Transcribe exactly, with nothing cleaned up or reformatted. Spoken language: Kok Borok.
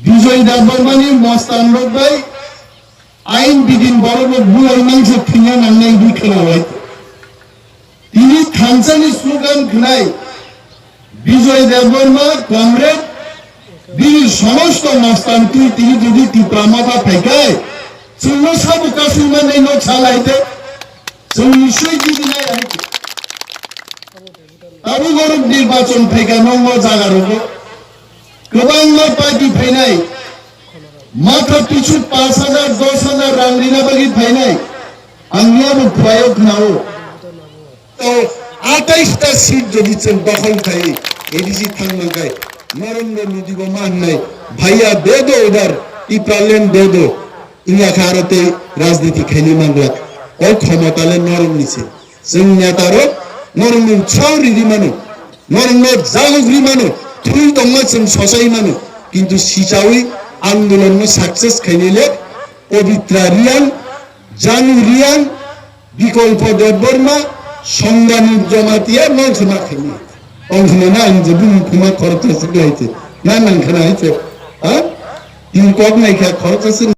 Bijoy Debbarmani mostan rok bai ain bidin borok rok bulai mangsa thwina nangnai hwnwi khwnalai. Tini thansani slogan khwnai, Bijoy Debbarma, comrade, bini somosto mostan twi tini jodi Tipra Motha phaikai, chwngno sabo kasui mannai nok salai te, chwng nisoi jibinai hai. Tabuk borok nirbachon phaika nongo jaga rogo. Kwbangma party phainai. Matha pichu pash hajar, dos hajar rang rina bagwi phainai. Ang yabo khwlaio khnao. To atais ta seat jodi chwng dokhol khai, A D C thang mangkai. Narendra Modi bo mannai. Bhaiya de do udhar, Tipraland de do. Wngya kha aro tei rajniti khaini manglak. O khomota le norokni se. Chwng neta rok norokno chao riri mano, norokno jaguk ri mano, thwi tongma chwng sochai mano, kintu sichawi andolonno success khainai le Pabitra Reang, Janu Reang, Bikolpo Debbarma, Songdanu Jamatia no khna khainai. Tong khna na ang je bumung khna khoroksa se khlai se. Na nang khna hai se. Ha? Tin kok nai kha khoroksa se.